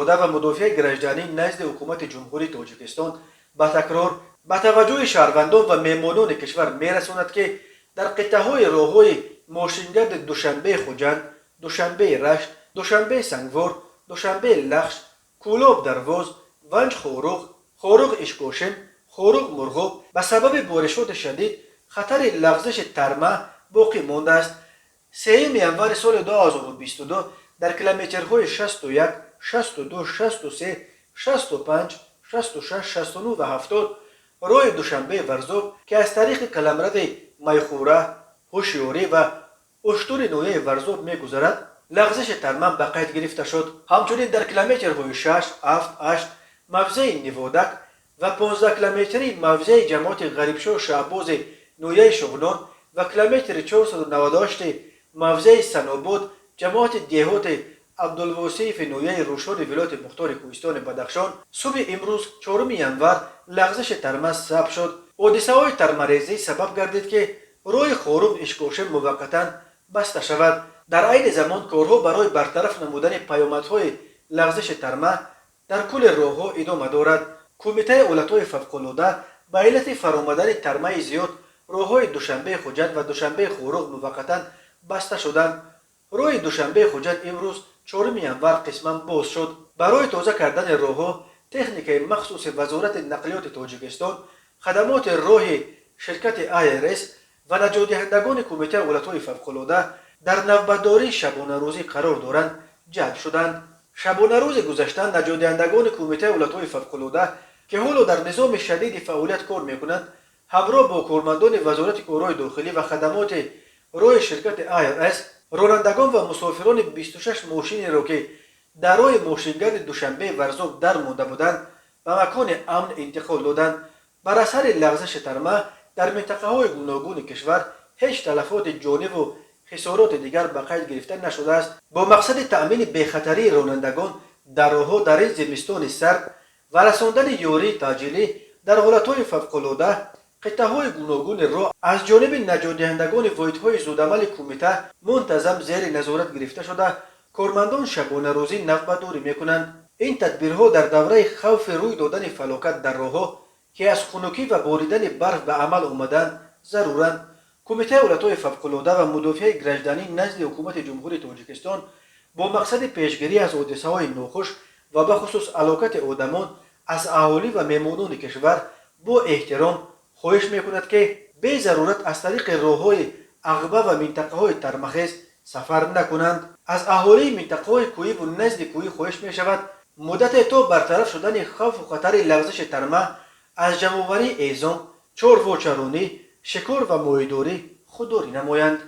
Фавқулода ва мудофиаи гражданӣ назди Ҳукумати Ҷумҳурии Тоҷикистон ба такрор ба таваҷҷӯҳи шаҳрвандон ва меҳмонони кишвар мерасонад, ки дар қитъаҳои роҳҳои мошингарди Душанбеи Хуҷанд, Душанбеи Рашт, Душанбеи Сангвор, Душанбеи Лахш, Кӯлоб Дарвоз, Ванҷ Хоруғ, Хоруғ Ишкошим, Хоруғ Мурғоб ба сабаби боришоти шадид хатари лағзиши тарма боқӣ мондааст. 3 январи соли 2022 дар километрҳои 61, 62, 63, 65, 66, 69 ва 70 роҳи Душанбеи Варзоб, ки аз тариқи қаламрави Майхӯра, Ҳушёрӣ ва Уштури ноҳияи Варзоб мегузарад, лағзиши тарма ба қайд гирифта шуд. Ҳамчунин дар километрҳои 6, 7, 8 мавзеи Ниводак ва 15 километрии мавзеи ҷамоати Ғарибшоҳ Шаҳбози ноҳияи Шуғнон ва километри 498 мавзеи Санобод, ҷамоати деҳоти Абдулвосиеви ноҳияи Рӯшони вилояти мухтори Кӯҳистони Бадахшон субҳи имрӯз, 4 январ, лағзиши тарма сабт шуд. Ҳодисаҳои тармарезӣ сабаб гардид, ки роҳи Хоруғ Ишкошим муваққатан баста шавад. Дар айни замон корҳо барои бартараф намудани паёмадҳои лағзиши тарма дар кулли роҳҳо идома дорад. Кумитаи ҳолатҳои фавқулода ба иллати фаромадани тармаи зиёд роҳҳои Душанбеи Хуҷанд ва Душанбеи Хоруғ муваққатан баста шуданд. Роҳи Душанбеи Хуҷанд имрӯз, 4 январ, қисман боз шуд. Барои тоза кардани роҳҳо техникаи махсуси Вазорати нақлиёти Тоҷикистон, хадамоти роҳи ширкати АРС ва наҷотдиҳандагони Кумитаи ҳолатҳои фавқулода дар навбатдории шабонарӯзӣ қарор доранд, ҷалб шуданд. Шабонарӯзи гузашта наҷотдиҳандагони Кумитаи ҳолатҳои фавқулода, ки ҳоло дар низоми шадиди фаъолият кор мекунанд, ҳамроҳ бо кормандони Вазорати корҳои дохилӣ ва хадамоти роҳи ширкати АРС ронандагон ва мусофирони 26 мошинеро, ки дар роҳи мошингарди Душанбеи Варзоб дар монда буданд, ба макони амн интиқол доданд. Бар асари лағзиши тарма дар минтақаҳои гуногуни кишвар ҳеҷ талафоти ҷониву хисороти дигар ба қайд гирифта нашудааст. Бо мақсади таъмини бехатарии ронандагон дар роҳҳо дар ин зимистони сард ва расондани ёрии таъҷилӣ дар ҳолатҳои фавқулода, қитъаҳои гуногуни роҳ аз ҷониби наҷотдиҳандагони воҳидҳои зудамали кумита мунтазам зери назорат гирифта шуда, кормандон шабонарӯзӣ навбатдорӣ мекунанд. Ин тадбирҳо дар давраи хавфи рӯй додани фалокат дар роҳҳо, ки аз хунукӣ ва боридани барф ба амал омаданд, заруранд. Кумитаи ҳолатҳои фавқулода ва мудофиаи гражданӣ назди Ҳукумати Ҷумҳурии Тоҷикистон бо мақсади пешгирӣ аз ҳодисаҳои нохуш ва бахусус ҳалокати одамон аз аҳолӣ ва меҳмонони кишвар бо эҳтиром хоҳиш мекунад, ки безарурат аз тариқи роҳҳои ағба ва минтақаҳои тармахез сафар накунанд. Аз аҳолии минтақаҳои кӯҳиву назди кӯҳӣ хоҳиш мешавад, муддате то бартараф шудани хавфу хатари лағзиши тарма аз ҷамъоварии эзом, чорвочаронӣ, шикор ва моҳидорӣ худдорӣ намоянд.